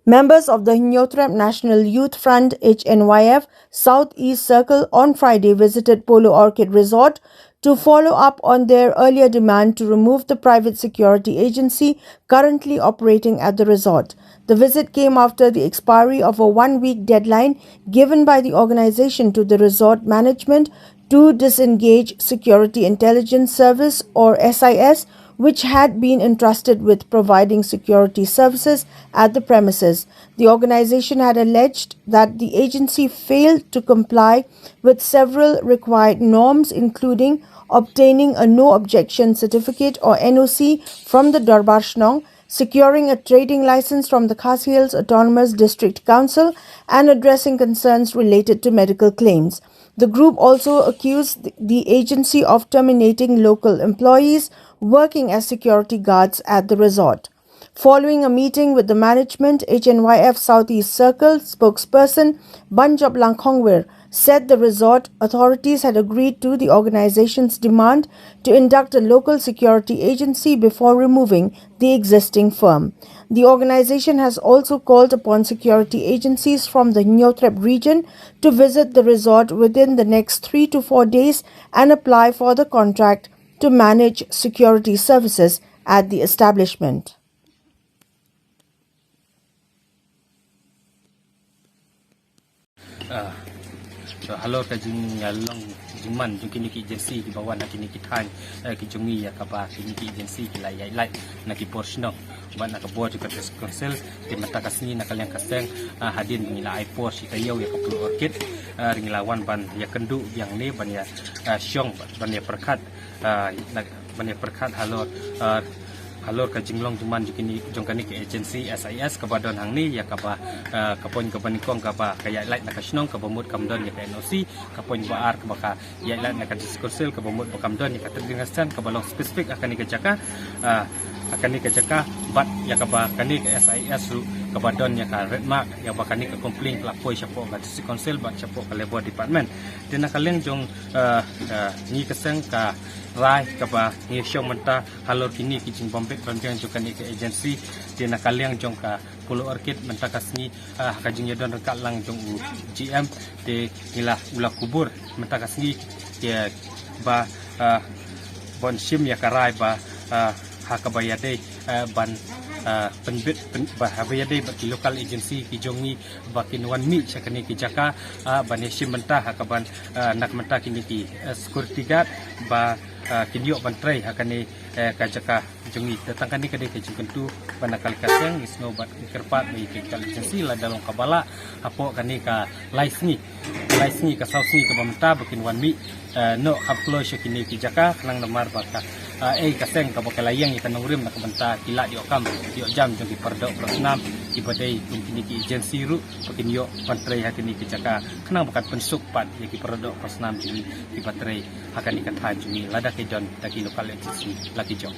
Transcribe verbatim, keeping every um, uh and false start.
Members of the Hynñiewtrep National Youth Front, H N Y F, Southeast Circle on Friday visited Polo Orchid Resort to follow up on their earlier demand to remove the private security agency currently operating at the resort. The visit came after the expiry of a one-week deadline given by the organization to the resort management to disengage Security Intelligence Service, or S I S, which had been entrusted with providing security services at the premises. The organization had alleged that the agency failed to comply with several required norms, including obtaining a no objection certificate, or N O C, from the Dorbar Shnong, securing a trading license from the Khasi Hills Autonomous District Council, and addressing concerns related to medical claims. The group also accused the agency of terminating local employees working as security guards at the resort. Following a meeting with the management, H N Y F Southeast Circle spokesperson Banjop Langkhongwir said the resort authorities had agreed to the organization's demand to induct a local security agency before removing the existing firm. The organization has also called upon security agencies from the Hynñiewtrep region to visit the resort within the next three to four days and apply for the contract to manage security services at the establishment. Ah, so, halor ka jingïalong jingman jong kine ki agency kiba wan ha kine ki thaiñ, eh, ki jong ngi, ïa kaba kine ki agency ki la ïaid lait na ki bor shnong bad na ka bor jong ka District Council. Te mynta ka sngi na ka liang ka seng, ah, hadien ba ngi la ai por shi taïew ïa ka Polo Orchid, ah, ngi la wan ban ïakynduh biang ne ban ïa, ah, shong ban ïapyrkhat, ah, na, ban ïapyrkhat halor, ah, halor ka jinglong jingman jong kine, jong kane ka agency S I S kaba don hangne, ïa kaba, ah, ka point kaba nyngkong kaba ka ïaid lait na ka shnong kaba mut kam don ïa ka N O C, ka point ba ar kaba ka ïaid lait na ka District Council kaba mut ba kam don ïa ka trading license kaba long specific ha kane ka jaka, ah, ha kane ka jaka, bad ïa kaba kane ka S I S ruh kaba don ïa ka red mark, ïa ba kane ka complaint ka la poi shapoh ka District Council bad shapoh ka Labour Department. Te na ka liang jong, ah, ah, ngi ka seng ka rai kaba ngi shong mynta halor kine ki jingbym bit bym biang jong kane ka agency. Te na ka liang jong ka Polo Orchid mynta ka sngi, ah, ha ka jingïadon ryngkat lang jong u G M, te ngi la, u la kubur mynta ka sngi, te ba, ah, ban shim ïa ka rai ba, ah, ha kaba ïadei, ah, ban, ah, pynbit, pyn-, ba ha ba ïadei bad ki local agency ki jong ngi ba kin wan mih sha kane ki jaka, ah, ban ïashim bynta ha kaban, ah, na ka bynta kine ki, eh, security guard ba, ah, kin ïoh ban trei ha kane, eh, ka jaka jong ngi. Te tang kane ka dei ka jingkyntu ba na ka liang ka seng ngi sngew bad ngi kyrpad ba ïa ki local agency lada long kaba lah hapoh kane ka lai sngi, lai sngi ka saw sngi kaba mynta ba kin wan mih, eh, noh kham kloi sha kine ki jaka khnang namar ba ka, eh, ei ka seng kaba ka la ïeng ïa ka nongrim na ka bynta ki lad ïoh kam ïoh jam jong ki paradoh parasnam kiba dei kum kine ki agency ruh ba kin ïoh ban trei ha kine ki jaka khnang ba kan pynsuk pat ïa ki paradoh parasnam jong ngi kiba trei ha kane ka thaiñ jong ngi lada ki don da ki local agency la ki jong.